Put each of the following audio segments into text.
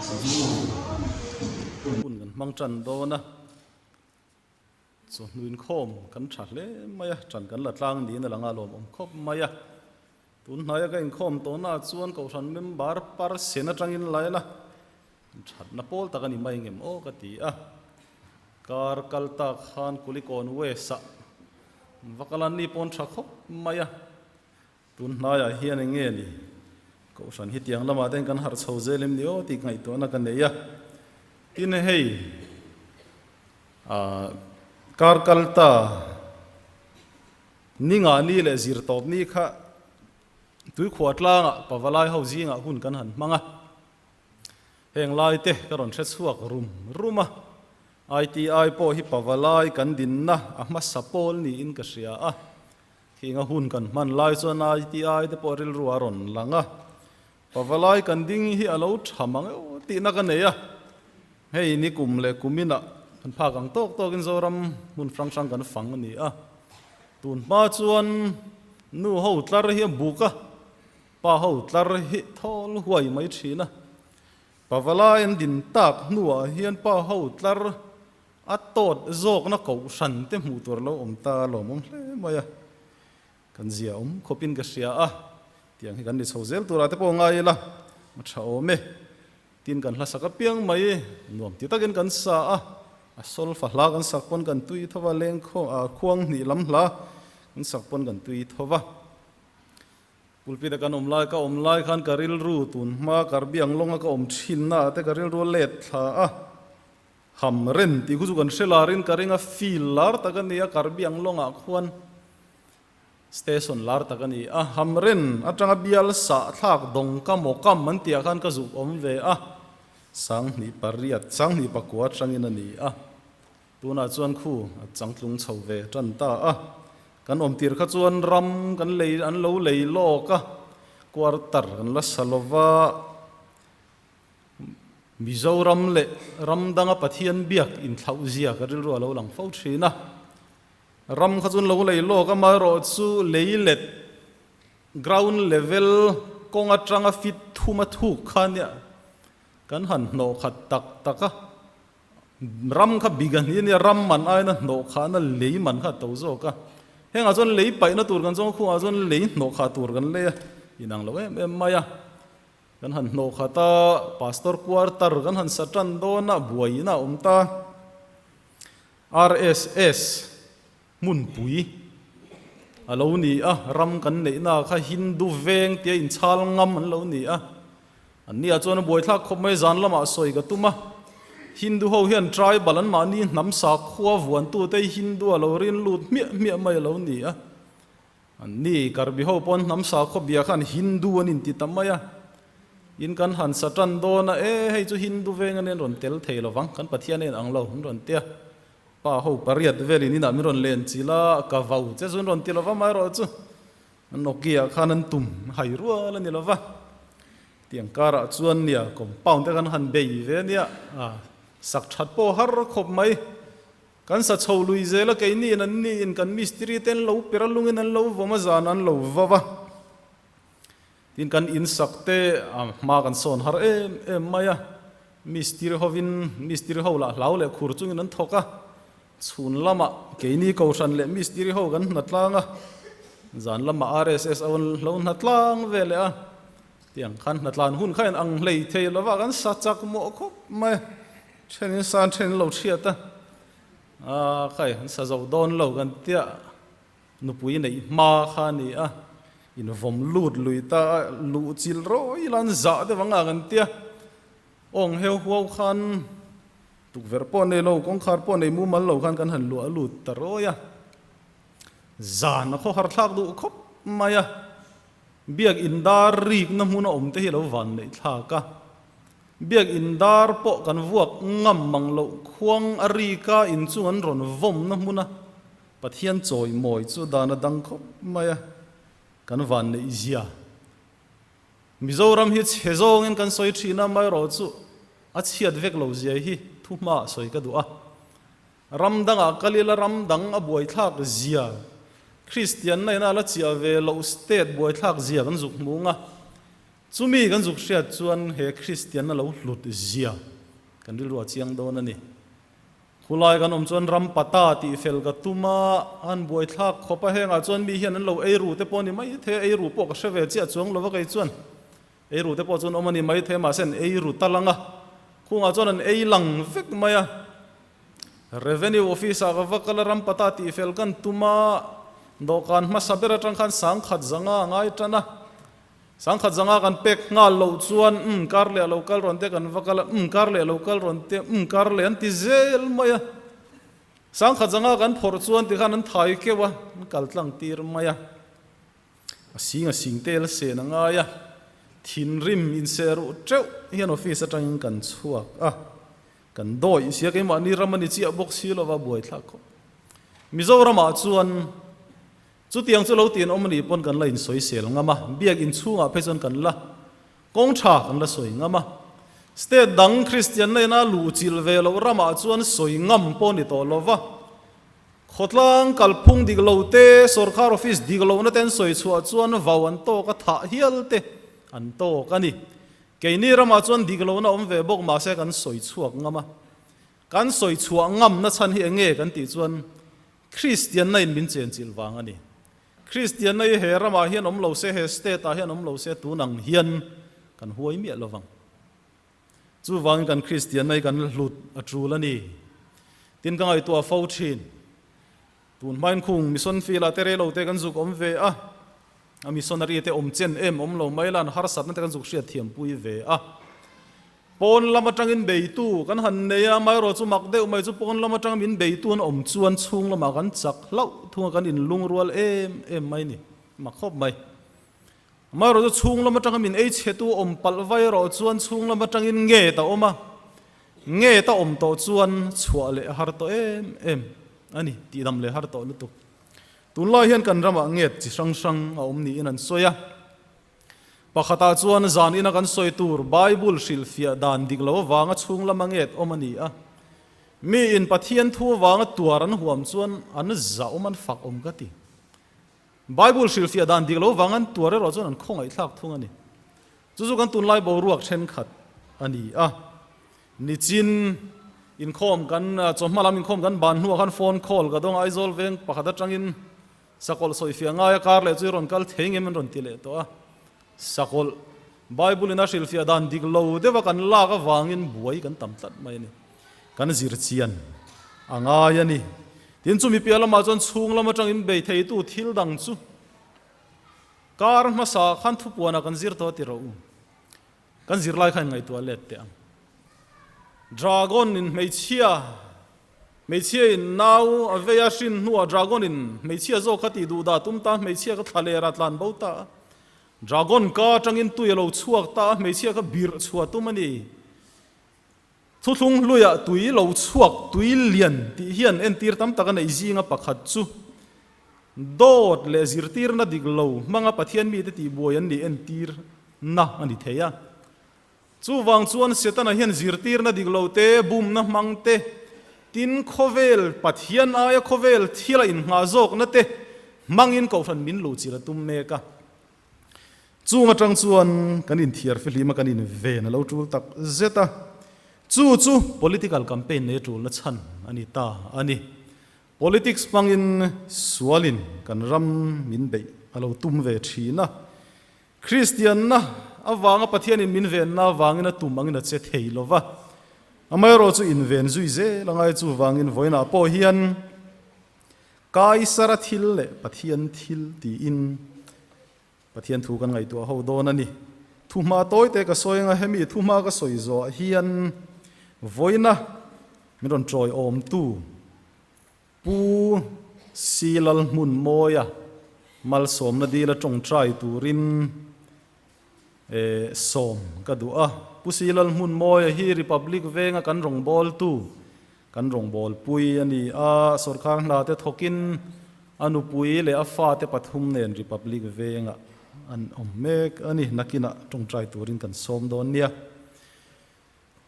Hun kan hmang tan dawn a, chawhnu inkhawm kan tha hle mai a, tan kan la tlang niin a lang a, lawmawm khawp mai a. Tun hnaia ka inkhawm tawhnaah chuan Kohhran member parsen atangin la ila, thatna pawl tak a ni mai ngem aw ka ti a. Kar kal tak khan Kulikawn West-ah va kal a, ni pawn tha khawp mai a. Tun hnaiah hian eng nge ni? Kohhran hi tiang lamah te kan harh chho zel em ni aw tih ngaihtuahna ka nei a. Tin hei ah kar kal ta ni ngah ni leh zir tawp ni kha tuikhuah tlangah pavalai ho zingah hun kan han hmang a. Heng lai te ka rawn hre chhuak rum rum a. ITI pawh hi pavalai kan dinna a hmasa pawl niin ka hria a. Thinga hun kan hman lai chuan ITI te pawh rilru a rawn lang a, pavalai kan ding hi a lo tha mang eo tihna ka nei a, hei ni kum leh kuminah kan phak ang tawk tawkin Zoram hmun hrang hrang kan fang a ni a, tun hma chuan nu ho tlar hi a buk a, pa ho tlar hi thawl huai mai thin a, pavalai an din tak hnuah hian pa ho tlar A tawt zawkna kohhran te hmuh tur lo awm ta lawmawm hle mai a, kan zia awm khawpin ka hria a, tiang hi kan ni chho zel turah te pawh ngai ila a tha awm e. Tin kan hlasak apiang mai nuam ti takin kan sa a, a solfa hla kan sak pawn kan tui tho va, leng khuang hnih lam hla kan sak pawn kan tui tho va. Pulpit a kan awm lai ka awm lai khan ka rilru tun hma karbiang lawnga ka awm thinna ah te ka rilru a let thla a. Ham ren tih khu chu kan hre larin ka ring a, field lar tak a ni a, Karbiang lawngah khuan station lar tak a ni a, Ham ren atanga bial sah thlak dawng ka maw kam an tihah khan ka zuk awm ve a, Sanghnih pariat, Sanghnih pakua atangin a ni a, tunah chuan khu a changtlung chho ve tan ta a, kan awm tir kha chuan ram kan lei an lo lei lawk a, quarter kan la sa lova. Mizoram leh ram danga Pathian biak inthlauh zia ka rilru a lo lang fo thin a. Ram kha chuan lo lei lawk amaherawh chu lei let ground level kawng atanga fit thum a thuk kha nia kan han hnawh khat tak tak a. Ram kha big a ni ania ram man aina hnawh khahna lei man kha a to zawk a. Hengah chuan lei paihna tur kan zawng a khungah chuan lei hnawh khah tur kan lei a inang lo em em mai a. Kan han hnawh khat a, Pastor quarter kan han sa tan dawn a, buaiin a awm ta. RSS hmunpui a lo ni a, ram kan neihna kha Hindu veng tia inchhal ngam an lo ni a. An nia chuan a buaithlak khawp mai, zan lamah sawi ka tum a. Hindu ho hian tribal an mahni hnam sakhua vuantute Hindu a lo rin lut hmiah hmiah mai a lo ni a. An ni, Karbi ho pawn hnam sakhaw bia khan Hindu an inti ta mai a, in kan han sa tan dawn a, e hei chu Hindu veng an rawn tel thei lo vang, kan Pathian a inang lo an rawn ti a, pa ho pariat velin inah min rawn len chilh a, ka vau che chu an rawn ti lo va, amaherawh chu Nokia khan an tum hai rual a ni lo va, tiang karah chuan nia compound te kan han bei ve nia, sak that pawh har khawp mai. Kan sa chho lui zel a, keini in an ni in kan mistiri te an lo per a, lungin an lo vawm a, zan an lo vau a. Tin kan in sak te a hma kan sawn har em em mai a, mistiri hovin mistiri ho lah hlau leh khur chungin an thawk a, chhun lamah keini kohhran leh mistiri ho kan hna tlang a, zan lamah RSS ho an lo hna tlang ve leh a, tiang khan hna tlan hun kha in ang hlei thei lova kan sa chak mawh khawp mai a. Then in san then in lo hriat a, aah khai an sa zo dawn lo kan tia nupui neih hma kha a ni a, in vawm lut lui ta a, luh chilh rawih ila an zah deuh ang a kan tia, awng heu huau khan tukverh pawh nei lo kawngkhar pawh nei mumal lo khan kan han luah lut ta rawih a, zan a khawhar thlak duh khawp mai a, biak in dar rikna hmun a awm te hi a lo van neih thlak a. Biak in dar pawh kan vuak ngam mang loh khuang a rika in chung an rawn vawmna hmuna Pathian chawimawi chu dan a dang khawp mai a, kan van neih zia. Mizoram hi chhe zawngin kan sawi thin a, amaherawh chu a chhiat vek lo zia hi thu hmaah sawi ka duh a. Ram dangah kal ila ram dang a buaithlak zia, Kristianna ina la chiah ve loh state buaithlak zia kan zuk hmung a. Chumi kan zuk hriat chuan he Kristianna lo hlut zia kan rilru a chiang dawn a ni. Khulai kan awm chuan ram pata tih fel ka tum a, an buaithlak khawp a, hengah chuan mi hian an lo ei ru te pawh a ni mai thei a, ei ru pawh ka hre ve chiah chuang lo va kei chuan ei ru te pawh chuan awm a ni mai thei a, mahse an ei ru tal ang a, khungah chuan an ei lang vek mai a. Revenue Office ah ka va kal a, ram pata tih fel kan tum a, dawhkan hmasa ber atang khan sangkhat zanga a ngai tan a, Sangkhat zanga kan pek nghal loh chuan umm kar leh a lo kal rawn te kan va kal a, umm kar leh a lo kal rawn te, umm kar leh an ti zel mai a. Sangkhat zanga kan phawrh chuan tikhan an thai keuh a, an kal tlang tir mai a. A sing a sing tel sen a ngai a, thinrim inseh ruh teuh hian office atangin kan chhuak a. Kan dawih sia keimahni ram a ni chiah bawk si lova buaithlak khawp. Mizoramah chuan Chutiang chu lo tian awm a nih pawn kan la insawisel ngam a, biak inchhungah phei chuan kan la kawng tha kan la sawi ngam a. State dang Kristian hnena luh chilh ve loh ramah chuan sawi ngam pawh ni tawh lo va. Khawtlang kalphung dik lo te, sorkar office dik lohna te an sawi chhuah chuan vau an tawk a, thah hial te an tawk a ni. Keini ramah chuan dik lohna awm ve bawk mahse kan sawi chhuak ngam a. Kan sawi chhuah ngamna chhan hi eng nge kan tih chuan Kristianna in min chenchilh vang a ni. Kristianna hi he ramah hian awm lo se, he state ah hian awm lo se tun ang hian kan huai miah lo vang. Chuvangin kan Kristianna hi kan hlut a tul a ni. Tin ka ngaihtuah fo thin. Tun hmain khung mission field ah te rei lo te kan zuk awm ve a, a missionary te awm chen em awm lo mai lan harsatna te kan zuk hriat thiam pui ve a. Pawn lam atangin beitu kan han nei a, amaherawh chu mak deuh mai chu pawn lam atanga min beitu an awm chuan chhung lamah kan chak hlauh thung a, kan inlungrual em em mai ni, mak khawp mai. Amaherawh chu chhung lam atanga min ei chhetu awm palh vai erawh chuan chhung lam atangin nget a awm a, nget a awm tawh chuan chhuah leh a har tawh em em a ni, tihdam leh har tawh lutuk. Tunlai hian kan ramah nget chi hrang hrang a awm niin an sawi a. Pakhatah chuan zan ina kan sawi tur Bible hrilhfiah dan dik lo avanga chhung lama nget awm a ni a. Miin Pathian thu avanga tuar an huam chuan an zah awm an fak awm ka ti. Bible hrilhfiah dan dik lo avanga an tuar erawh chuan an khawngaihthlak thung a ni. Chu chu kan tunlai boruak thenkhat a ni a. Nichin inkhawm kan chawhma lam inkhawm kan ban hnuah khan phone call ka dawng a, Aizawl veng pakhat atangin Sakawlh sawifiah ngaia kar leh chu i rawn kal thei ngem an rawn ti leh tawh a. Sakawlh, Bible in a hrilhfiah dan dik lo deuha kan lak avangin buai kan tam tlat mai a ni. Kan zir chian a ngai a ni. Tin, chumi piah lamah chuan chhung lam atangin bei theitu thil dang chu kar hmasa khan thupuanah kan zir tawh a ti rawh u. Kan zirlai kha in ngaihtuah let teh ang. Dragon in hmeichhia Hmeichhia in nau a vei a hrin hnuah Dragon in hmeichhia zawk kha tih duh dah tum ta, hmeichhia kha thla ler a tlan bo ta a. Dragon ka atangin tui a lo chhuak ta a, hmeichhia kha birh chhuah tum a ni. Thuthlung hluiah tui lo chhuak, tui lian tih hian entir tam tak a neih zinga pakhat chu dawt leh zirtirna dik lo hmanga Pathian mite tihbuai an nih entir na a ni thei a. Chuvang chuan Setana hian zirtirna dik lo te, bumna hmang te, tin khawvel Pathian aia khawvel thil a inngah zawkna te hmangin Kohhran min luhchilh a tum mek a. Chung atang chuan kan inthiar fihlim a, kan inven a lo tul tak zet a. Chu chu political campaign nei a tulna chhan a ni ta a ni. Politics hmangin sualin kan ram min beih a lo tum ve thin a. Kristianna avanga Pathianin min venna avangin a tum angin a che thei lo va, amaherawh chu inven zui zel a ngai. Chuvangin vawiinah pawh hian Kaisara thil leh Pathian thil tiin Pathian thu kan ngaihtuah ho dawn a ni. Thuhma tawite ka sawi anga hemi thuhma ka sawi zawh hian vawiina min rawn tawiawmtu Pu Si Lalhmunmawia malsawmna dila tawngtai turin sawm ka duh a. Pu Si Lalhmunmawia hi Republic venga kan rawngbawltu, kan rawngbawlpui a ni a. Sorkar hna te thawkin a nupui leh a fate pathum nen Republic vengah an awm mek a ni. Nakinah tawngtai turin kan sawm dawn nia.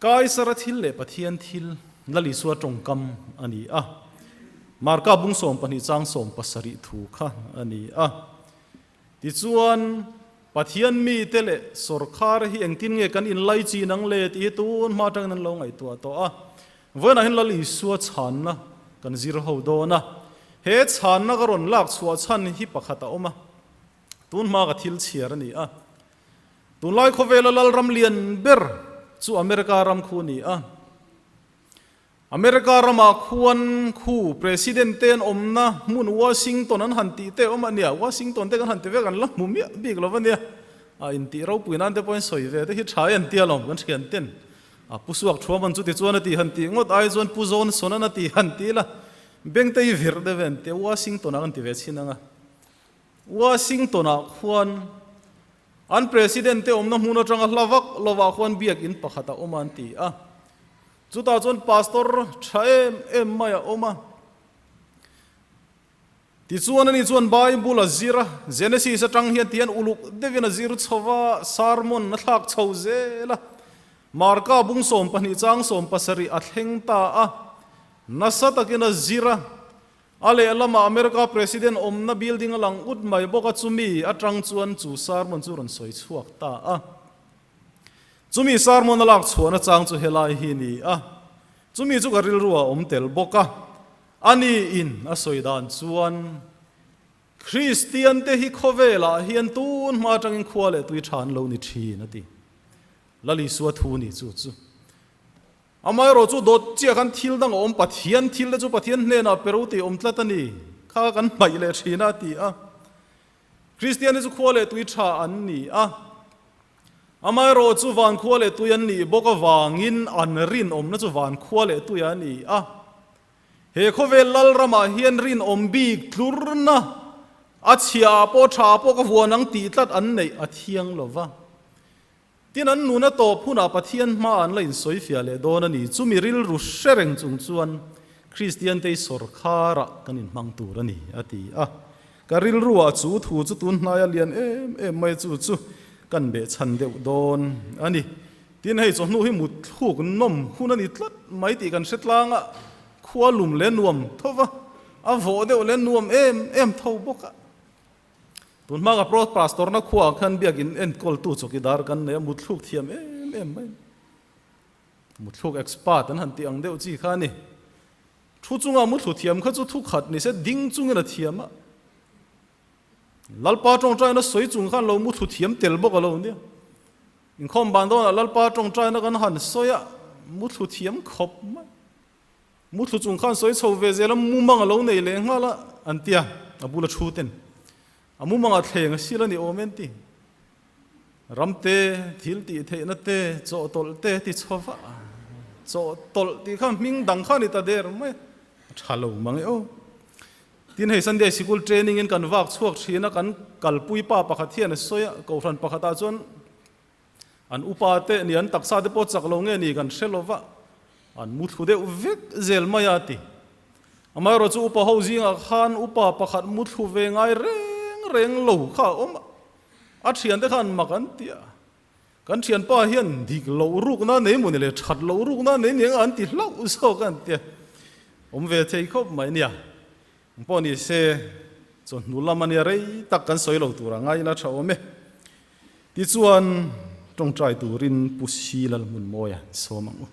Kaisara thil leh Pathian thil Lal Isua tawngkam a ni a, Marka bung 12 chang 17 thu kha a ni a. Tichuan, Pathian mite leh sawrkhar hi engtin nge kan inlaichin ang le tih hi tun hma atangin an lo ngaihtuah tawh a. Vawiinah hian Lal Isua chhanna kan zir ho dawn a. He chhanna ka rawn lak chhuah chhan hi pakhat a awm a. Tun hma ka thil chhiar a ni a. Tunlai khawvela Lalram lian ber chu America ram khu a ni a. America ramah khuan khu President te an awmna hmun Washington an han tih te awm a nia, Washington te kan han ti vek an la hmu miah bik lo a nia, a intih ropui nan te pawhin sawi ve te hi tha e an tia lawm kan thian ten a Pu Suak Thuaman chuti chuan a tih han tih ngawt ai chuan Pu Johnson an a tih han ti la beng te hi virh deuh e an tia Washington ah kan ti ve chhin ang a Washington ah khuan an President te awmna hmun atanga hla vak lovah khuan biakin pakhat a awm a an ti a. Chutah chuan pastor tha em em mai a awm a. Tichuan ani chuan Bible a zir a, Genesis atang hian tihian uluk deuhin a zir chho va, sermon a thlak chho zel a. Marka bung 12 chang 17 a thleng ta a, nasa takin a zir a. A lehlamah America President awmna building a lang ut mai bawk a, chumi atang chuan chu sermon chu rawn sawi chhuak ta a. Chumi sermon a lak chhuahna chang chu helai hi ni a, chumi chu ka rilru ah awm tel bawk a, a ni in a sawi dan chuan Kristian te hi khawvel ah hian tun hma atangin khua leh tui tha an lo ni thin a ti. Lal Isua thu ni chu chu. Amaherawh chu dawt chiah khan thil dang a awm, Pathian thil te chu Pathian hnenah pero tih awm tlat a ni, kha kan hmaih leh thin a ti a. Kristian te chu khua leh tui tha an ni a. Amaherawh chu van khua leh tui an nih bawk avangin an rinawmna chu van khua leh tui a ni a. He khawvel Lalramah hian rinawm bik tlurna a chhia ah pawh tha ah pawh ka vuan ang tih tlat an neih a thiang lo va. Tin an nuna tawp hunah Pathian hma an la insawifiah leh dawn a ni. Chumi rilru hre reng chung chuan Kristiante i sawrkharah kan inhmang tur a ni, a ti a. Ka rilruah chu thu chu tun hnaia lian em em mai chu chu kan behchhan deuh dawn a ni. Tin hei chawhnu hi mutthluk nawm hun a ni tlat mai tih kan hre tlang a, khua lum leh nuam tho va, a vawh deuh leh nuam em em tho bawk a. Tun hma ka pro pastor na khuaah khan biakin enkawltu chawkidar kan nei a, mutthluk thiam em em mai. Mutthluk expert an han tih ang deuh chi kha a ni. Thu chunga muthlu thiam kha chu thu khat ni se ding chungin a thiam a. Lalpa tawngtaina sawi chung khan lo muthlu thiam tel bawk a lo nia. Inkhawm ban dawnah Lalpa tawngtaina kan han sawi a, muthlu thiam khawp mai. Muthlu chung khan sawi chho ve zel a, mumang a lo nei leh nghal a, an ti a, a bula thu ten. A mumang a thleng a sil a ni awm e an ti. Ram te, thil tih theihna te, chawhtawlh te ti chho va, chawhtawlh tih kha hming dang kha a ni ta der mai a, a tha lo mang e aw. Tin hei Sunday sikul training in kan vak chhuak thin a, kan kalpui pa pakhat hian a sawi a, kohhran pakhatah chuan an upa te ni an taksa te pawh chak lo nge ni kan hre lo va, an mu thlu deuh vek zel mai a ti. Amaherawh chu upa ho zingah khan upa pakhat mu thlu ve ngai reng reng lo kha a awm a. A thiante khan mak an ti a, kan thianpa hian dik loh rukna nei maw ni le, that loh rukna nei ni anga an ti hlauh zawk a an ti a, awm ve thei khawp mai nia. Ang pawh ni se, chawhnu lam a nia rei tak kan sawi lo tur a ngai ila tha awm e. Tichuan, tawngtai turin Pu Silalhmunmawia sawm ang u.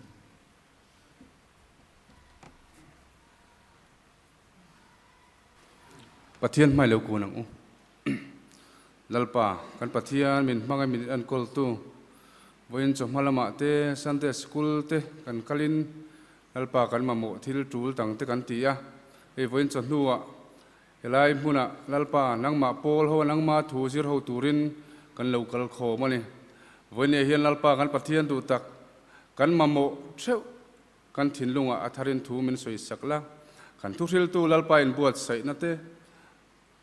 Pathian hmai lo kun ang u. Lalpa, kan Pathian min hmangaih min enkawltu, vawiin chawhma lamah te, Sunday School te kan kalin Lalpa kan mamawh thil tul dang te kan ti a. Hei vawiin chawhnuah helai hmunah Lalpa nangmah pawl ho a nangma thu zir ho turin kan lo kal khawm a ni. Vawiinah hian Lalpa kan Pathian duh tak kan mamawh theuh Kan thinlungah a tharin thu min sawi sak la, kan thuhriltu Lalpa inbuatsaihna te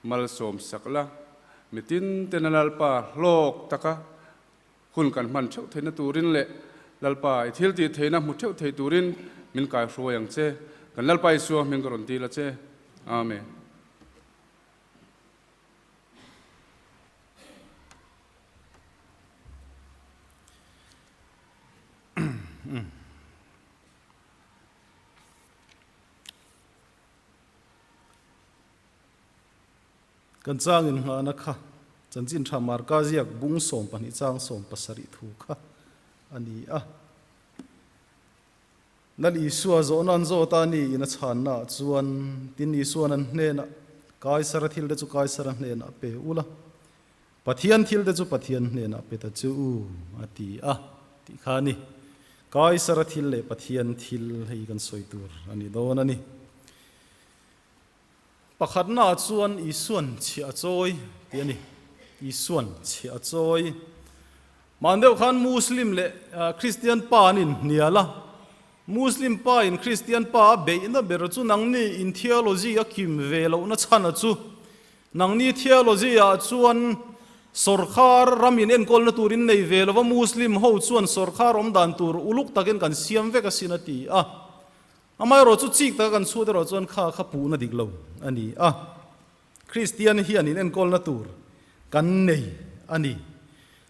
malsawm sak la, mitin tena Lalpa hlawk taka hun kan hman theuh theihna turin leh Lalpa i thil tih theihna hmu theuh thei turin min kaihruai ang che. Kan Lalpa Isua hming ka rawn dil a che. Amen. Kan changin nghahna kha. Chanchin Tha Marka ziak bung 12 chang 70 thu kha a ni a. Lal Isua zawhna an zawt a ni in a chhanna ah chuan, tin Isua'n an hnenah, Kaisara thil te chu Kaisara hnenah pe ula, Pathian thil te chu Pathian hnenah pe ta che u, a ti a, tih kha a ni. Kaisara thil leh Pathian thil hei kan sawi tur a ni dawn a ni. Pakhatna ah chuan Isua'n chhiah a chawi tih a ni. Isua'n chhiah a chawi. Hman deuh khan Muslim leh Kristian pa an inhnial a. Muslim pa in Kristian pa a beihna ber chu nangni in theology a kim ve lohna chhan a chu. Nangni theology ah chuan sawrkhar ram in enkawlna tur in nei ve lova Muslim ho chuan sawrkhar awm dan tur uluk takin kan siam vek asin a ti a. Amaherawh chu chik taka kan chhut erawh chuan kha kha puhna dik lo a ni a, Kristian hian in enkawlna tur kan nei a ni.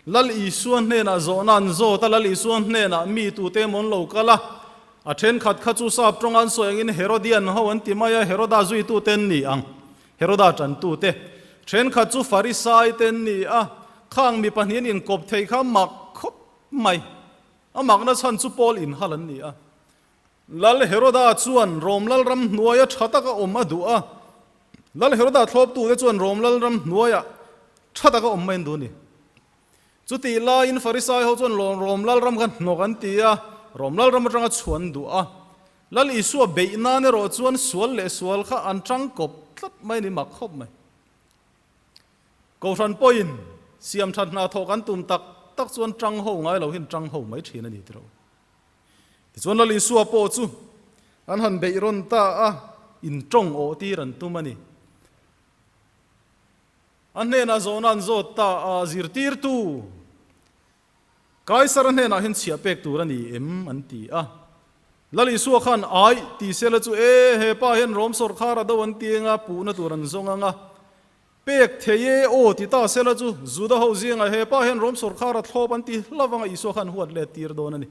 Lal Isua hnenah zawhna an zawt a, Lal Isua hnenah mi tute emaw an lo kal a, a thenkhat kha chu sap tawnga an sawi angin Herodian ho an ti mai a, Heroda zuitute an ni ang, Heroda tantute. Thenkhat chu Farisai te an ni a, khang mi pahnihin inkawp thei kha mak khawp mai. A makna chhan chu Paul inhal an ni a. Lal Heroda chuan Rom lalram hnuaia tha taka awm a duh a. Lal Heroda thlawptute chuan Rom lalram hnuaia tha taka awm mai an duh a ni. Chutih laiin Farisai ho chuan Rom lalram kha hnawk an ti a, Rom lalram atanga chhuah an duh a. Lal Isua beih nan erawh chuan sual leh sual kha an tangkawp tlat mai a ni mak khawp mai. Kohhran pawhin siam that hna thawh kan tum tak tak chuan tang ho ngai lo hian tang ho mai thin a ni tiro. Tichuan Lal Isua pawh chu an han beih rawn ta a, intawng awh tir an tum a ni. A hnenah zawhna an zawt ta a, Zirtirtu, Kaisara hnenah hian chhiah pek tur a ni em? an ti a. Lal Isua khan, Aih, ti sela chu, E, he pa hian Rom sawrkhar a do an ti eng a, puhna tur an zawng ang a. Pek thei e aw ti ta sela chu Juda ho zingah he pa hian Rom sawrkhar a thlawp an ti hlauh anga Isua khan huat let tir dawn a ni.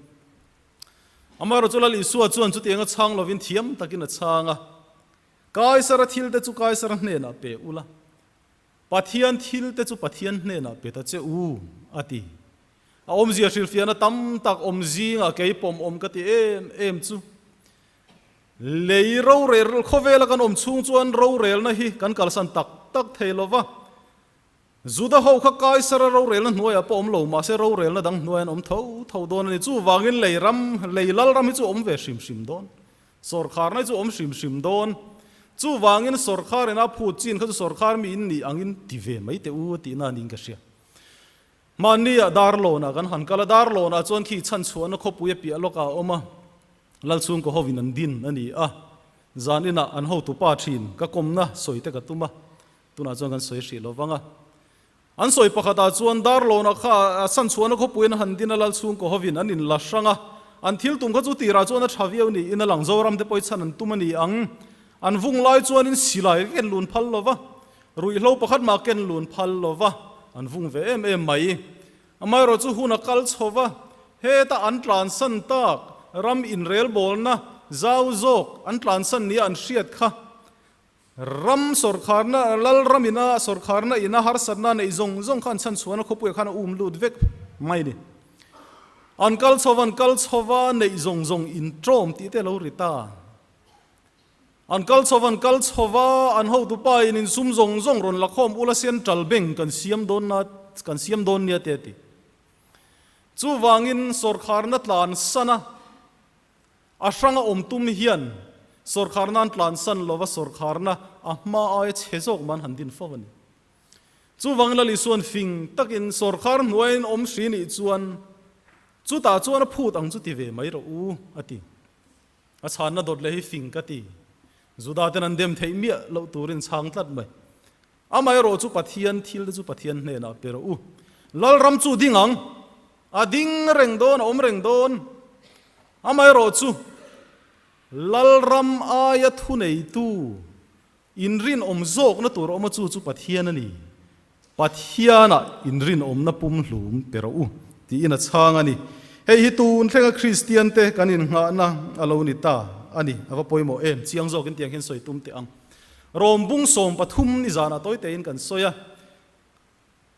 Amaherawh chu Lal Isua chuan chutiang a chhang lovin thiam takin a chhang a, Kaisara thil te chu Kaisara hnenah pe ula, Pathian thil te chu Pathian hnenah pe ta che u, a ti. A awmzia hrilhfiahna tam tak awm zingah kei pawm awm ka ti em em chu. Lei rorel khawvela kan awm chhung chuan rorelna hi kan kalsan tak tak thei lo va. Juda ho kha Kaisara rorelna hnuaiah pawh awm lo mahse rorelna dang hnuai an awm tho tho dawn a ni. Chuvangin lei ram, lei lal ram hi chu awm ve hrim hrim dawn. Sawrkharna hi chu awm hrim hrim dawn. Chuvangin sawrkharin a phut chin kha chu sawrkhar mi in nih angin ti ve mai teh u a tihna niin ka hria. Mahnia Darlawnah kan han kal a, Darlawnah chuan khi chhanchhuahna khawpui a piah lawkah a awm a, Lalchhungkaw hovin an din a ni a, zan inah an hotu pa thin ka kawmna sawi te ka tum a, tunah chuan kan sawi hrih lo vang a. An sawi pakhatah chuan Darlawnah kha chhanchhuahna khawpui an han din a, Lalchhungkaw hovin an inla hrang a, an thil tum kha chu tirah chuan a tha viau niin a lang, Zoram te pawh i chhan an tum a ni ang, an vung lai chuanin silai ken lun phal lo va, Ruihhlo pakhat mah ken lun phal lo va, an vung ve em em mai. Amaherawh chu hun a kal chho va, heta an tlansan tak ram inrelbawlna zau zawk an tlansan nia an hriat kha ram sawrkharna, lal ram ina sawrkharna ina harsatna neih zawng zawng kha an chhanchhuahna khawpuiah khan a um lut vek mai a ni. An kal chho va, an kal chho va, neih zawng zawng inṭawm tih te a lo ri ta. An kal chho an kal chho va, an hotupa in insum zawng zawng rawn la khawm ula Central Bank kan siam dawn na kan siam dawn nia te a ti. Chuvangin sawrkharna tlan san a, a hranga awm tum hian sawrkharna an tlan san lova sawrkharna a hma aia chhe zawk man han din fo a ni. Chuvangin Lal Isuan fing takin sawrkhar hnuaiin awm hri nih chuan chutah chuan a phut ang chu ti ve mai rawh u a ti. A chhanna dawt leh hi fing ka ti. Juda ten an dem theih miah loh turin chhang tlat mai. Amaherawh chu Pathian thil te chu Pathian hnenah pe rawh u. Lalram chu ding ang. A ding reng dawn, a awm reng dawn. Amaherawh chu Lalram aia thuneitu Inrinawm zawkna tur awma chu chu Pathian a ni. Pathianah inrinawmna pumhlum pe rawh u, tiin a chhang a ni. Hei hi tun thlenga Kristiante kan innghahna a lo ni ta a ni. A va pawimawh em? Chiang zawkin tiang hian sawi tum teh ang. Rawm bung 13 ni zanah tawi tein kan sawi a.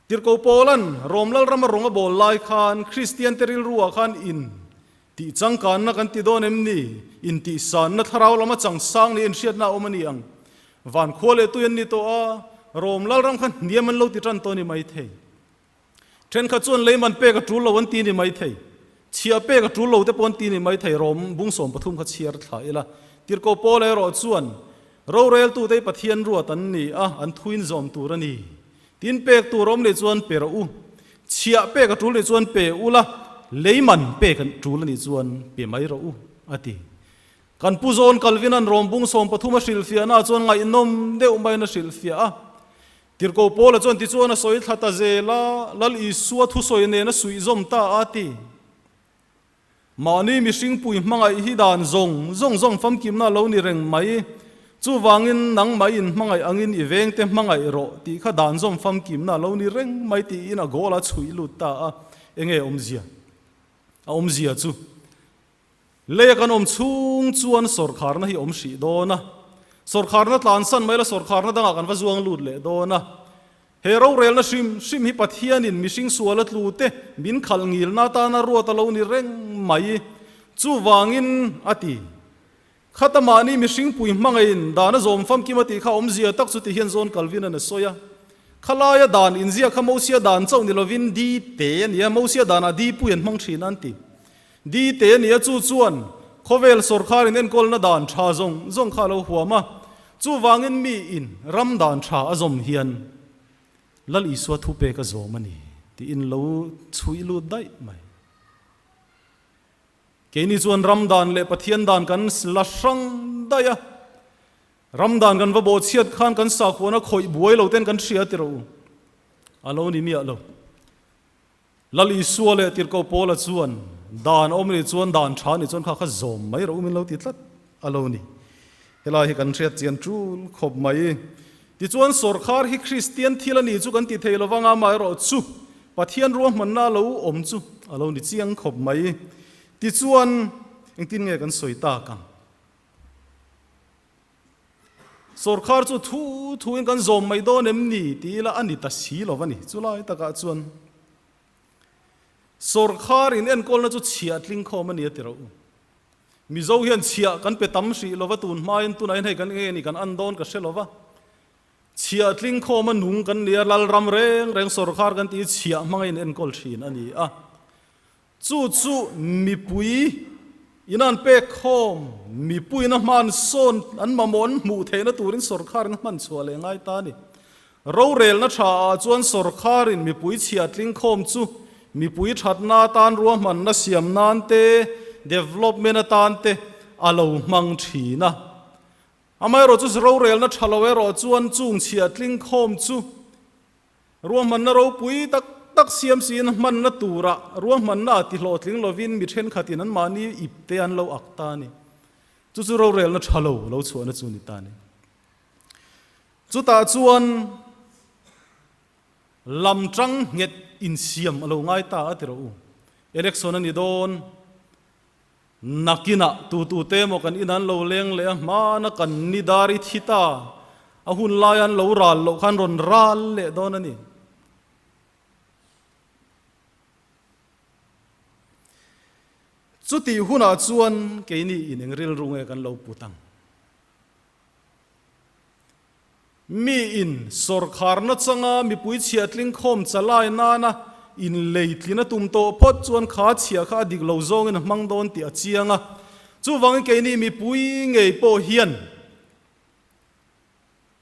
Tirhkoh Paula'n Rom Lalrama rawng a bawl lai khan Kristiante rilruah khan in tih changkanna kan ti dawn em ni? In tih sanna thlarau lama changsang nih inhriatna a awm a ni ang. Van khua leh tui an ni tawh a, Rom Lalram kha hniam an lo ti tan tawh a ni maithei. Thenkhat chuan lei man pek a tul lo an ti ni maithei. Chhiah pek a tul lo te pawh an ti ni maithei. Rom bung 13 kha chhiar thla ila. Tirhkoh Paula erawh chuan, Roreltute hi Pathian ruat an ni a, an thuin zawm tur a ni. Tin pek tur awm nih chuan pe rawh u. Chhiah pek a tul nih chuan pe ula, lei man pek a tul a nih chuan pe mai rawh u, a ti. Kan Pu Zawn Calvin-a'n Rom bung 13 a hrilhfiahnaah chuan ngaihnawm deuh maiin a hrilhfiah a. Tirhkoh Paula chuan tichuan a sawi thla ta zel a, Lal Isua thusawi nen a suihzawm ta a ti. Mahni mihring pui hmangaih hi dan zawng zawng zawng famkimna a lo ni reng mai. Chuvangin nangmah i inhmangaih angin i vengte hmangaih rawh tih kha dan zawm famkimna a lo ni reng mai tiin a goal a chhuih lut ta a. Enge awmzia? A awmzia chu Leia kan awm chhung chuan sawrkharna hi awm hrih dawn a, sawrkharna tlansan mai la sawrkharna dangah kan va zuang lut leh dawn a. He rorelna hrim hrim hi Pathianin mihring suala tlute min khalh ngilna atana ruat a lo ni reng mai. Chuvangin a ti. Khata mahni mihring pui hmangaiin dan a zawm famkim a tih kha awmzia tak chu ti hian John Calvin-a'n a sawi a. Khalaia dan inziak kha Mosia dan chauh ni lovin di te a ni a, Mosia danah di pui an hmang thin a an ti. Di te a ni a, chu chuan khawvel sawrkharin enkawlna dan tha zawng zawng kha a lo huam a, chuvangin miin ram dan tha a zawm hian Lal Isua thupek a zawm a ni tiin lo chhuih lut daih mai. Keini chuan ram dan leh Pathian dan kan la hrang daih a, ram dan kan va bawhchhiat khan kan sakhuana khawih buai lo ten kan hria ti rawh u, a lo ni miah lo. Lal Isua leh Tirhkoh Paula chuan, Dan awm nih chuan dan tha nih chuan kha kha zawm mai rawh u min lo ti tlat a lo ni. Helai hi kan hriat chian tul khawp mai. Tichuan sawrkhar hi Kristian thil a nih chu kan ti thei lo vang a, amaherawh chu Pathian ruahmanna a lo awm chu a lo ni chiang khawp mai. Tichuan engtin nge kan sawi tak ang? Sawrkhar chu thu thuin kan zawm mai dawn em ni tih ila a ni ta si lo va ni. Chulai takah chuan sawrkhar in enkawlna chu chhiah tling khawm a ni a ti rawh u. Mizo hian chhiah kan pe tam hrih lo va, tun hmain tunah hian hei kan nge ni kan an dawn ka hre lo va. Chhiah tling khawm a nung kan ni a, lalram reng reng sawrkhar kan tih hi chhiah hmanga in enkawl thin a ni a. Chu chu mipui in an pek khawm, mipuiin a hman sawn an mamawh an hmuh theihna turin sawrkharin a hman chhuah leh ngai ta a ni. Rorelna tha ah chuan sawrkharin mipui chhiah tling khawm chu mipui thatna atan ruahmanna siam nan te, development atan te a lo hmang thin a. Amaherawh chu rorelna tha lo erawh chuan chung chhiah tling khawm chu Ruahmanna ropui tak tak siam siin hmanna turah ruahmanna a tihlawhtling lovin mi thenkhatin anmahni ip te an lo ak ta a ni. Chu chu rorelna tha lo lo chhuahna chu a ni ta a ni. Chutah chuan lam tang nghet insiam a lo ngai ta a ti rawh u. Election a ni dawn. Nakinah tutute emaw kan in an lo leng leh a, hmana kan ni dar i thi ta, a hun laia an lo ral loh khan rawn ral leh dawn a ni. Chutih hunah chuan keini in eng rilru nge kan lo put ang? Mi in sawrkharna changa mipui chhiah tling khawm chalai nana in lei tlin a tum tawh phawt chuan kha chhiah kha a dik lo zawngin a hmang dawn tih a chiang a. Chuvangin keini mipui ngei pawh hian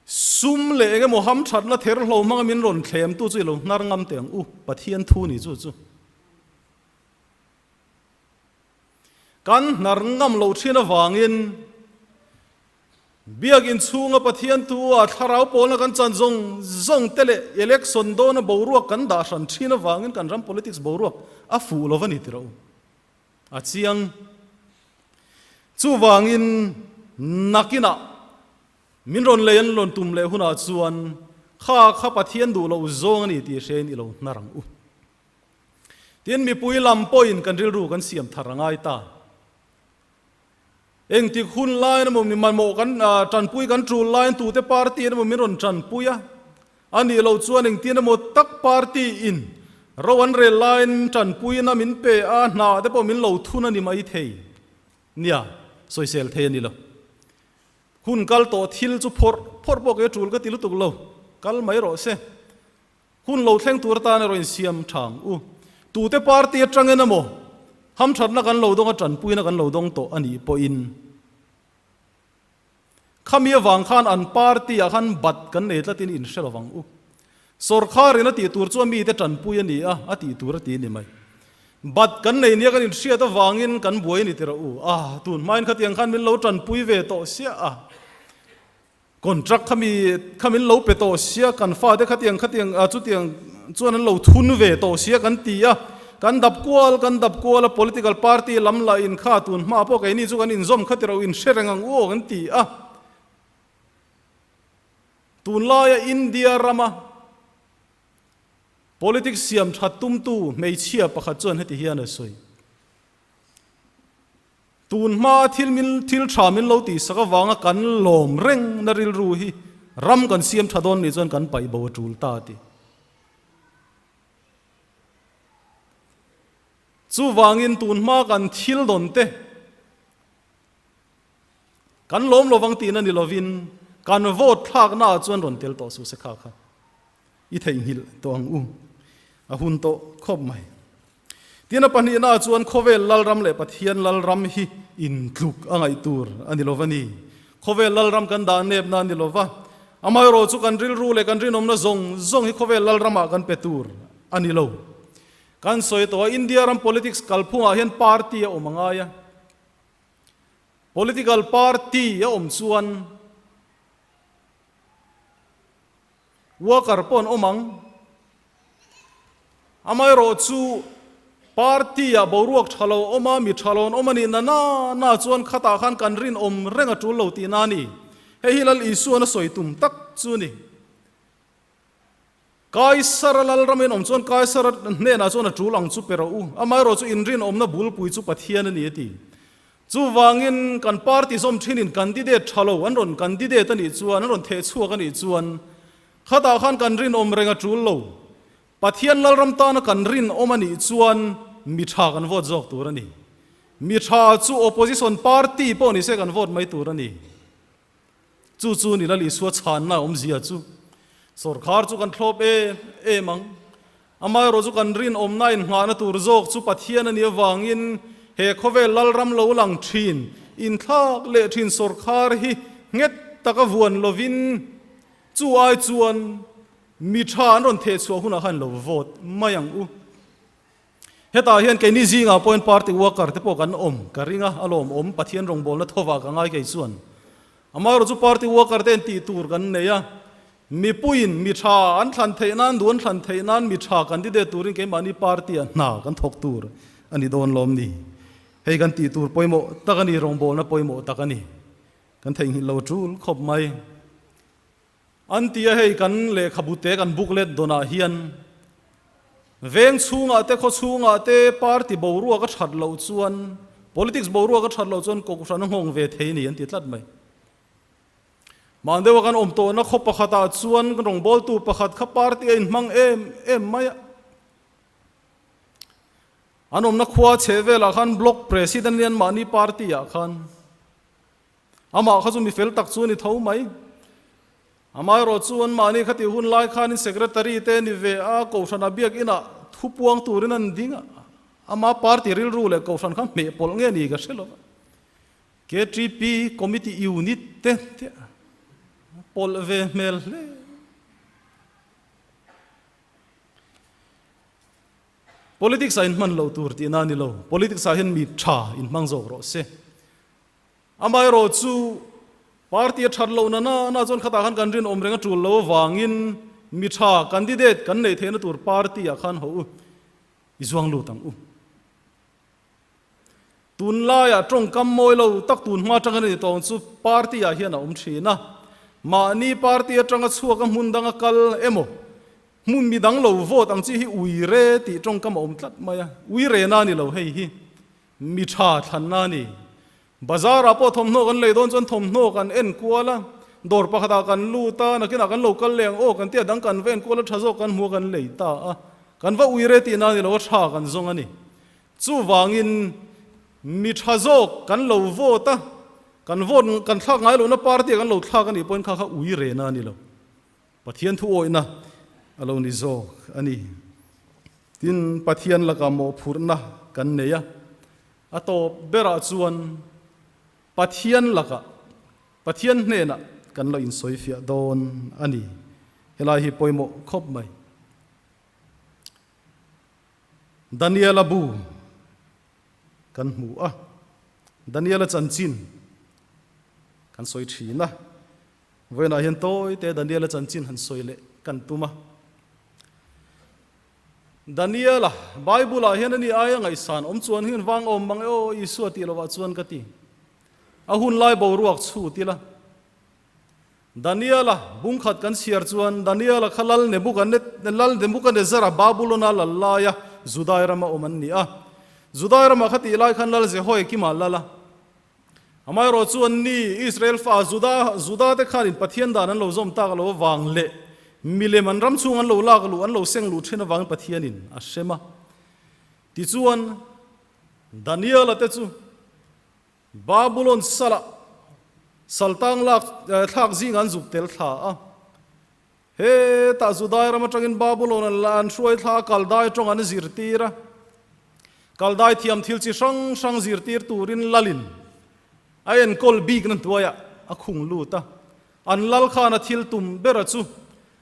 sum leh eng emaw hamthatna ther hlo hmanga min rawn thlemtu chu i lo hnar ngam teh ang u, Pathian thu ni chu chu. Kan hnar ngam lo thin avangin Biakinn chhunga Pathian tu-a thlarau pawlna kan chan zawng zawng te leh election dawna boruak kan dah hran thin avangin kan ram politics boruak a fuh lo va ni tih rawh u. A chiang. Chuvangin nakinah min rawn lei an rawn tum leh hunah chuan kha kha Pathian duh loh zawng a ni tih hrein i lo hnar ang u. Tin, mipui lam pawhin kan rilru kan siam thar a ngai ta. Engtik hun laiin emaw mi mamawh kan tanpui kan tul laiin tute party in emaw min rawn tanpui a. A nih loh chuan engtin emaw tak party in ro an rel laiin tanpuina min pe a, hna te pawh min lo thun a ni mai thei. Nia, sawisel thei a ni lo. Hun kal tawh thil chu phawrh phawrh pawh kei a tul ka ti lutuk lo, kal mai rawh se. Hun lo thleng tur atan erawh insiam tha ang u. Tute party atangin emaw hamthatna kan lo dawng a, tanpuina kan lo dawng tawh a nih pawhin khami avang khan an party ah khan bat kan nei tlatin inhre lo vang u. Sawrkharin a tih tur chu a mite tanpui a ni a, a tih tur a ti a ni mai. Bat kan nei nia kan inhriat avangin kan buai a ni tirh u. Ah, tun hmain khatiang khan min lo tanpui ve tawh siah a. Contract kha mi kha min lo pe tawh sia, kan fate khatiang khatiang ah chutiang chuan an lo thun ve tawh sia kan ti a. Kan dap kual kan dap kual a, political party lam lah in kha tun hma pawh keini chu kan inzawm kha tirh u, inhre reng ang u aw kan ti a. Tunlaia India rama politics siam that tumtu hmeichhia pakhat chuan heti hian a sawi, Tun hmaa thil min thil tha min lo tihsak avanga kan lawm reng na rilru hi ram kan siam tha dawn nih chuan kan paih bo a tul ta a ti. Chuvangin tun hmaa kan thil dawn te, Kan lawm lovang tihna ni lovin kan vote thlakna ah chuan rawn tel tawh suh se kha kha i theihnghilh tawh ang u. A hun tawh khawp mai. Tin a pahnihna ah chuan khawvel lalram leh Pathian lalram hi intluk a ngaih tur a ni lova ni. Khawvel lalram kan dah nepna a ni lova, amaherawh chu kan rilru leh kan rinawmna zawng zawng hi khawvel lalram ah kan pe tur a ni lo. Kan sawi tawh a, India ram politics kalphungah hian party a awm a ngai a. Political party a awm chuan worker pawh an awm ang. Amaherawh chu party ah boruak tha lo awm a, mi tha lo an awm a nih na na na chuan khatah khan kan rinawm reng a tul lo tihna a ni. Hei hi Lal Isuan a sawi tum tak chu a ni. Kaisara lalram in awm chuan Kaisara hnenah chuan a tul ang chu pe rawh u, amaherawh chu inrinawmna bulpui chu Pathian a ni a ti. Chuvangin kan party zawm thinin candidate tha lo an rawn candidate a nih chuan, an rawn theh chhuak a nih chuan khatah khan kan rinawm reng a tul lo. Pathian lalram tana kan rinawm a nih chuan mi tha kan vote zawk tur a ni. Mi tha chu opposition party pawh ni se kan vote mai tur a ni. Chu chu ni Lal Isua chhanna awmzia chu sawrkhar chu kan thlawp em em ang. Amaherawh chu kan rinawmna innghahna tur zawk chu Pathian a nih avangin he khawvel lalram lo lang thin, inthlak leh thin sawrkhar hi nghet taka vuan lovin chu ai chuan mi tha an rawn thehchhuah hunah khan lo vote mai ang u. Hetah hian keini zingah pawhin party worker te pawh kan awm ka ring a, a lawmawm Pathian rawngbawlna thovah ka ngai kei chuan. Amaherawh chu party worker te intih tur kan nei a, mipuiin mi tha an thlan theih nan, duh an thlan theih nan mi tha candidate turin keimahni party ah hna kan thawk tur a ni dawn lawm ni. Hei kan tih tur pawimawh tak a ni, rawngbawlna pawimawh tak a ni. Kan theihnghilh lo tul khawp mai. An ti a, hei kan lehkhabu te kan booklet dawnah hian veng chhungah te khaw chhungah te party boruak a that loh chuan politics boruak a that loh chuan kohhran a nghawng ve thei a ni an ti tlat mai. Mahni deuha kan awm tawhna khaw pakhatah chuan rawngbawltu pakhat kha party a inhmang em em mai a. An awmna khua chheh velah khan block president lian mahni party ah khan Amah kha chu mi fel tak chu a ni tho mai. Amaherawh chu anmahni kha tih hun lai khanin secretary te a ni ve a, Kohhrana biakinah thu puang turin an ding a, ama party rilru leh Kohhran kha hmeh pawlh nge ni ka hre lo va. KTP committee unit te te pawlh ve hmel hle. Politics ah inhman loh tur tihna a ni lo, politics ah hian mi tha inhmang zawk rawh se. Amaherawh chu party a that loh na na na chuan khatah khan kan rinawm reng a tul lo avangin mi tha candidate kan neih theihna tur party ah khan ho u i zuang lut ang u. Tunlaiah tawngkam mawi lo tak tun hma atanga ni tawng chu party ah hian a awm thin a, mahni party atanga chhuak a hmun danga kal emaw hmun mi dang lo vote ang chi hi uire tih tawngkam a awm tlat mai a, uire na ni lo hei hi. Mi tha thlanna a ni. Bazar ah pawh thawmhnaw kan lei dawn chuan thawmhnaw kan en kual a, Dawr pakhatah kan lut a, nakinah kan lo kal leh ang aw kan tia dang kan va enkual a tha zawk kan hmu a kan lei ta a. Kan va ui re tihna a ni lo a tha kan zawng a ni. Chuvangin mi tha zawk kan lo vote a, kan vote kan thlak ngai lohna party ah kan lo thlak a nih pawhin kha kha ui rehna a ni lo. Pathian thu awihna a lo ni zawk a ni. Tin, Pathian lakah mawhphurhna kan nei a, a tawp berah chuan Pathian lakah, Pathian hnenah kan lo insawifiah dawn a ni. Helai hi pawimawh khawp mai. Daniela bu kan hmu a, Daniela chanchin kan sawi thin a. Vawiinah hian tawi te Daniela chanchin han sawi leh kan tum a. Daniela, Bible-ah hian ani aia ngaihsan awm chuan hian vang awm mang e aw Isua tih lovah chuan ka ti. A hun lai boruak chhut ila. Daniela, bungkhat kan chhiar chuan Daniela kha Lal Lal Nebukanezzara Babulona lal laia Judai rama awm an ni a. Judai ramah kha tih lai khan Lal Jehoiakima lal a. Amaherawh chu an ni, Israel fa Juda, Juda te khanin Pathian dan an lo zawm tak lo avang leh milem an ram chhung an lo lak luh, an lo seng luh thin avangin Pathianin a hrem a. Tichuan, Daniela te chu Babulon salah saltang lak thlak zingah an zuk tel thla a. Hetah Judai ram atangin Babulon an la an hruai thla a, Kaldai tawng an zirtir a. Kaldai thiam thil chi hrang hrang zirtir turin lalin a enkawl bikna hnuaiah a khung lut a. An lal khan a thil tum bera chu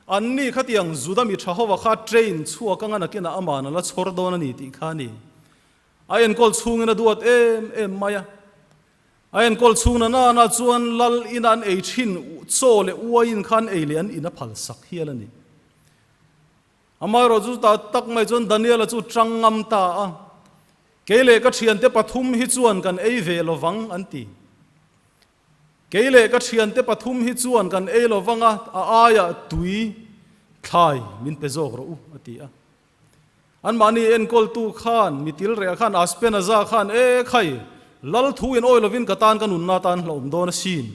anni khatiang Juda mi tha hova kha train chhuak anga nakinah aman a la chhawr dawn a ni tih kha a ni. A enkawl chhungin a duat em em mai a. A enkawl chhung na nana chuan lal ina an ei thin chaw leh uaiin khan ei leh an in a phal sak hial a ni. Amaherawh chu ta tak mai chuan Daniela chu tang ngam ta a, Kei leh ka thiante pathum hi chuan kan ei ve lovang an ti. Kei leh ka thiante pathum hi chuan kan ei lovang a, a aiah tui thlai min pe zawk rawh u a ti a. Anmahni enkawltu khan, mi tilreh khan, Aspenaza khan, E khai, lal thu in awi lovin ka tan ka nunna tan hlauhawm dawn asin.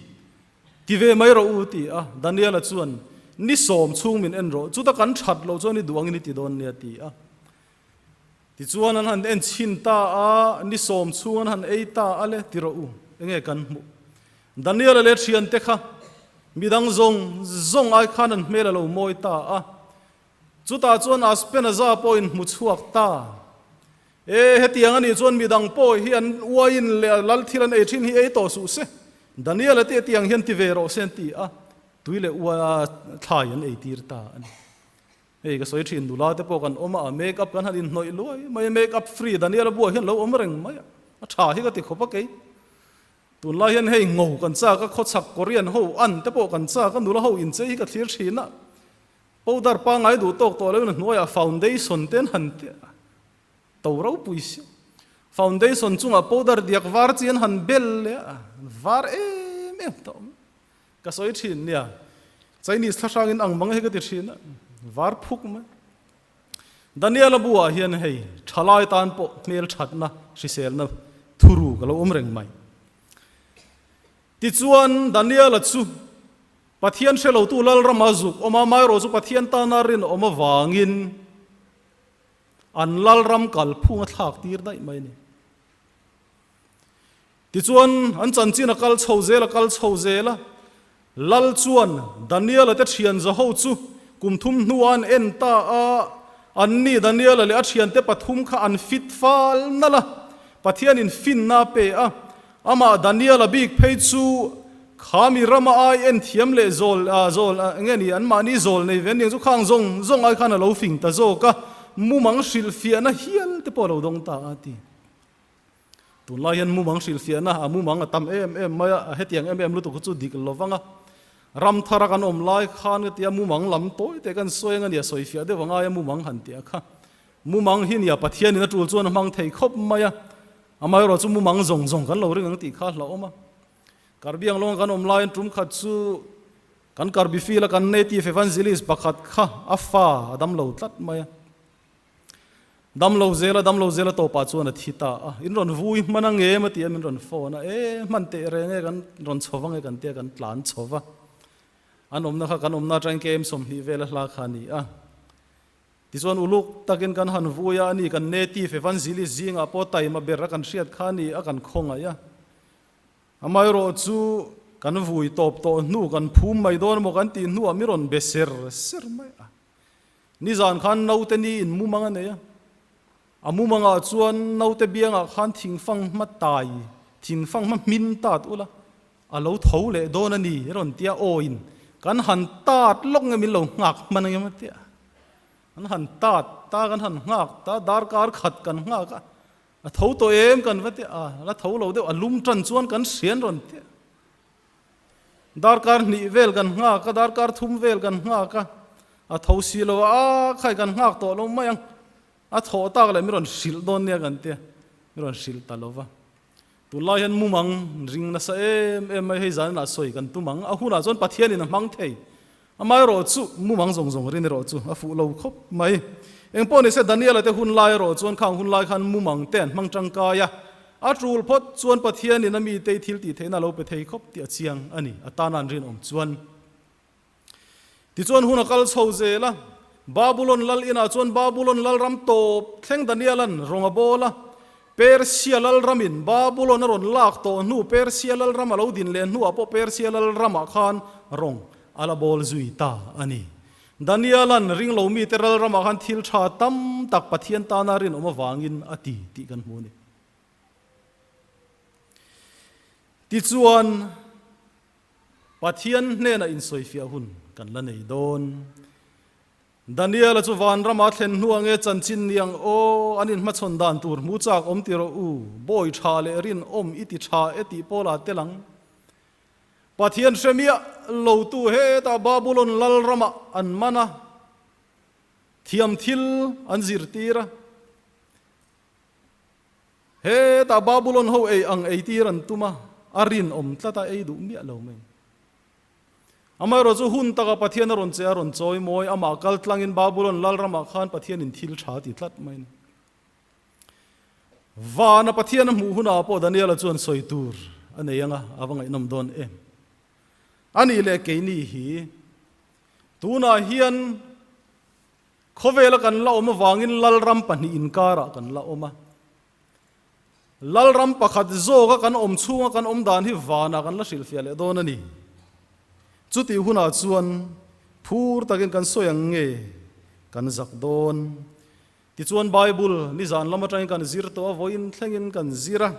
Ti ve mai rawh u, ti a. Daniela chuan, Ni sawm chhung min en rawh, chuta kan that loh chuan i duh angin i ti dawn nia, ti a. Tichuan an han en chhin ta a, ni sawm chhung an han ei ta a le, ti rawh u, enge kan hmuh? Daniela leh thiante kha midang zawng zawng ai khan an hmel a lo mawi ta a. Chutah chuan Aspenaza pawhin hmu chhuak ta. E, hetiang a nih chuan midang pawh hi an uaiin leh lal thil an ei thin hi ei tawh suh se. Daniel-a te tiang hian ti ve rawh se an ti a, tui leh ua thlai an ei tir ta a ni. Hei ka sawi thin nula te pawh kan awm a, make up kan han inhnawih luai mai a, make up free Daniel-a buah hian lo awm reng mai a, a tha hi ka ti khawp a kei. Tunlai hian hei ngo kan chak a, khawchhak Korean ho an te pawh kan chak a, nula ho inchei hi ka thlir thin a. Powder pangngai duh tawk tawh loin a hnuaiah foundation te an han ti a, to ropui si. Foundation chungah powder diak var chi an han bel leh a, var em em tawh mai. Ka sawi thin nia, Chinese thlahrangin ang mang hi ka ti thin a, var phuk mai. Daniela buah hian hei thalai tan pawh hmelthatna hriselna thuru ka lo awm reng mai. Tichuan Daniela chu Pathian hre lotu Lalrama zuk awm a, amaherawh chu Pathian tana rinawm avangin an Lalram kalphung a thlak tir daih mai a ni. Tichuan, an chanchin a kal chho zel a kal chho zel a, Lal chuan Daniela te thian zaho chu kum thum hnuah an en ta a, anni Daniela leh a thiante pathum kha an fit fal nalh a, Pathianin finna a pe a, Amah Daniel-a bik phei chu kha mi rama ai en thiam leh zawl zawl nge ni anmahni zawl nei ve aniang chu khang zawng zawng ai khan a lo fing ta zawk a, mumang hrilhfiahna hial te pawh a lo dawng ta a ti. Tunlai hian mumang hrilhfiahna a mumang a tam em em mai a, hetiang em em lutuk chu dik lo vang a. Ram thara kan awm lai khan ka tia mumang lam tawi te kan sawi ang a nia sawifiah deuh angai a mumang han tih a kha. Mumang hi nia Pathianin a tul chuan a hmang thei khawp mai a, Amaherawh chu mumang zawng zawng kan lo ring ang tih kha hlauhawm a. Karbi ang lawnga kan awm laiin tum khat chu kan Karbi field a kan native evangelist pakhat kha a fa a damlo tlat mai a. Damlo zel a, damlo zel a tawpah chuan a thi ta a. In rawn vui hman ang em a ti a, min rawn phone a. E, hman teh reng e, kan rawn chho vang e kan tia kan tlan chho va. An awmna kha kan awmna atangin KM 20 vela hla kha a ni a. Tichuan uluk takin kan han vui a, ani kan native evangelist zingah pawh taima ber a kan hriat kha a ni a, kan khawngaih a. Amaherawh chu kan vui tawp tawh hnu kan phum mai dawn emaw kan tih hnuah mi rawn be ser ser mai a. Nizan khan naute ni in mumang a nei a, a mumangah chuan naute biangah khan thingfang hma tai, thingfang hma hmin tat ula, a lo tho leh dawn a ni rawn tia awiin kan han tat lawk nge min lo nghak hman ang em a tia. Kan han tat ta kan han nghak ta darkar khat kan nghak a, a tho tawh em kan va tia a, la tho lo deuh a lum tan chuan kan hrian rawn tia. Darkar hnih vel kan nghak a, darkar thum vel kan nghak a, a tho si lo a, a khai kan nghak tawh lo mai ang, a thawh tak leh mi rawn hrilh dawn nia kan tia, mi rawn hrilh ta lo va. Tunlai hian mumang ring nasa em em mai hei zaninah sawi kan tum ang, a hunah chuan Pathianin a hmang thei. Amaherawh chu mumang zawng zawng rin erawh chu a fuh lo khawp mai. Engpawh nise Daniela te hun lai erawh chuan khang hun lai khan mumang te an hmang tangkai a, a tul phawt chuan Pathianin a mite thil tih theihna a lo pe thei khawp tih a chiang a ni, a tana an rinawm chuan. Tichuan hun a kal chho zel a, Babulon lal inah chuan Babulon lalram tawp thleng Daniela'n rawng a bawl a, Persia lalramin Babulon a rawn lak tawh hnu Persia lalram a lo din leh hnuah pawh Persia lalramah khan rawng a la bawl zui ta a ni. Daniela'n ringlo mite lalramah khan thil tha tam tak Pathian tana rinawm avangin a ti tih kan hmu a ni. Tichuan. Pathian hnena insawifiah hun kan la nei dawn. Daniela chu vanrama thlen hnuah nge chanchin ni ang aw, an inhmachhawn dan tur hmu chak awm ti rawh u, bawi tha leh rinawm i ti tha e tih pawlah tel ang. Pathian hre miah lotu hetah Babulon lalramah an man a, thiam thil an zirtir a. Hetah Babulon ho ei ang ei tir an tum a, a rinawm tlat a, ei duh miah lo mai. Amaherawh chu hun taka Pathian a rawn che a rawn chawi mawi, amah kal tlangin Babulon lalramah khan Pathianin thil tha ti tlat mai a ni. Vana Pathian a hmuh hunah pawh Daniela chuan sawi tur a nei ang a, a va ngaihnawm dawn em. A nih leh keini hi tunah hian Khawvela kan la awm avangin Lalram pahnih inkarah kan la awm a. Lalram pakhat zawka kan awm chhunga kan awm dan hi vanah kan la hrilhfiah leh dawn a ni. Chutih hunah chuan phur takin kan sawi ang nge kan zak dawn. Tichuan Bible nizan lam atangin kan zir tawh a, vawiin thlengin kan zir a.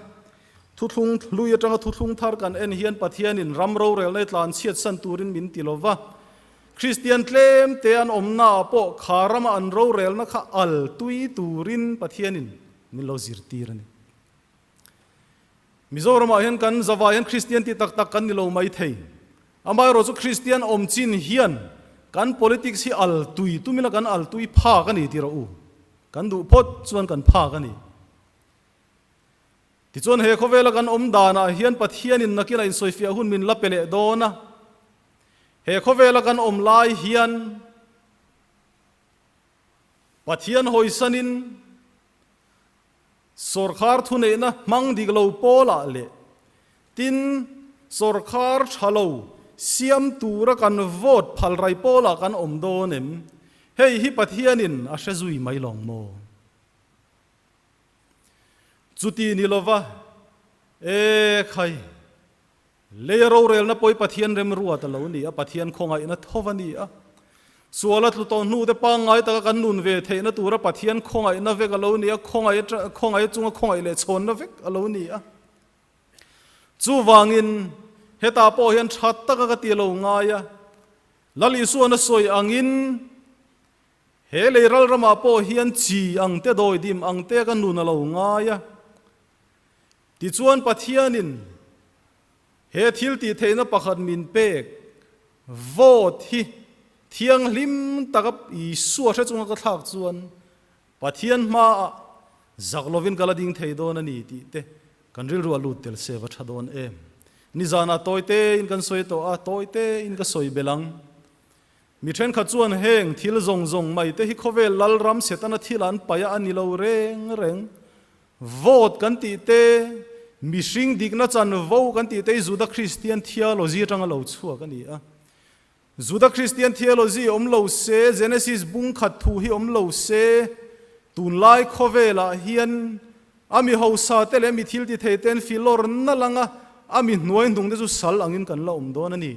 Thuthlung hlui atanga thuthlung thar kan en hian Pathianin ram rorelna i tlanchhiat san turin min ti lo va. Kristian tlem te an awmnaah pawh kha rama an rorelna kha al tui turin Pathianin min lo zirtir a ni. Mizoramah hian kan zavai hian Kristian ti tak tak kan ni lo mai thei. Amaherawh chu Kristian awm chin hian kan politics hi al tui tumila kan al tui phak a ni ti rawh u. Kan duh phawt chuan kan phak a ni. Tichuan he khawvela kan awm danah hian Pathianin nakin a insawifiah hun min la pe leh dawn a. He khawvela kan awm lai hian Pathian hawisanin sawrkhar thuneihna hmang dik lo pawlah leh tin sawrkhar tha lo siam tura kan vote phalrai pawlah kan awm dawn em? Hei hi Pathianin a hre zui mai lawng maw? Chuti ni lova, E khai! Lei a rorelna pawh hi Pathian remruat a lo ni a, Pathian khawngaihna tho a ni a. Sual a tlu tawh hnu te pangngai taka kan nun ve theihna tura Pathian khawngaihna vek a lo ni a, khawngaih khawngaih chunga khawngaih leh chhawnna vek a lo ni a. Chuvangin hetah pawh hian tha taka ka ti lo ngai a, Lal Isuan a sawi angin he lei ral ramah pawh hian chi ang te dawidim ang te ka nun a lo ngai a. Tichuan Pathianin he thil tih theihna pakhat min pek, vote hi thianghlim taka Isua hre chunga ka thlak chuan Pathian hmaah zak lovin ka la ding thei dawn a ni tih te kan rilru a lut tel se va tha dawn em. Nizanah tawi tein kan sawi tawh a, tawi tein ka sawi belh ang. Mi thenkhat chuan heng thil zawng zawng mai te hi khawvel lalram Setana thil an paih a a ni lo reng reng. Vote kan tih te, mihring dikna chanvo kan tih te hi Juda Kristian theology atanga lo chhuak a ni a. Juda Kristian theology awm lo se, Genesis bung khat thu hi awm lo se, tunlai khawvelah hian a mi hausa te leh mi thil ti thei ten filawr nalh anga a mi hnuai hnung te chu sal angin kan la awm dawn a ni.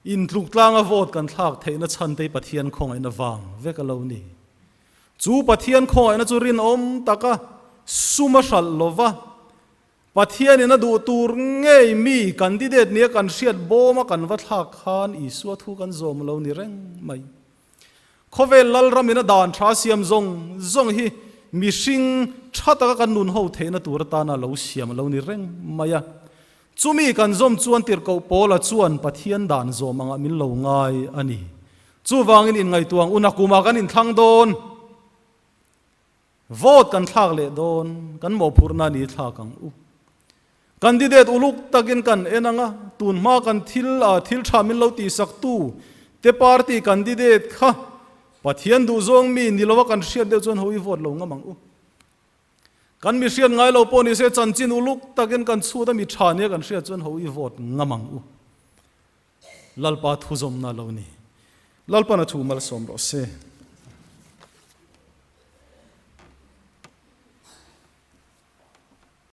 Intluk tlanga vote kan thlak theihna chhan te hi Pathian khawngaihna vang vek a lo ni. Chu Pathian khawngaihna chu rinawm taka sum a hralh lova, Pathianin a duh tur ngei mi candidate nia kan hriat bawma kan va thlak khan Isua thu kan zawm lo ni reng mai. Khawvel Lalramin a dan tha siam zawng zawng hi mihring tha taka kan nun ho theihna tur atana lo siam a lo ni reng mai a. Chumi kan zawm chuan tirhkoh Paula chuan Pathian dan zawm angah min lo ngai a ni. Chuvangin inngaihtuah ang u, nakumah kan inthlang dawn. Vote kan thlak leh dawn, kan mawhphurhna ni thlak ang u. Candidate uluk takin kan en ang a, tun hma kan thil a thil tha min lo tihsaktu te party candidate kha Pathian duhzawng mi ni lova kan hriat deuh chuan ho i vote lo ngam ang u. Kan mi hriat ngai lo pawh ni se chanchin uluk takin kan chhut a mi tha nia kan hriat chuan ho i vote ngam ang u. Lalpa thuzawmna lo ni. Lalpan a thu malsawm rawh se.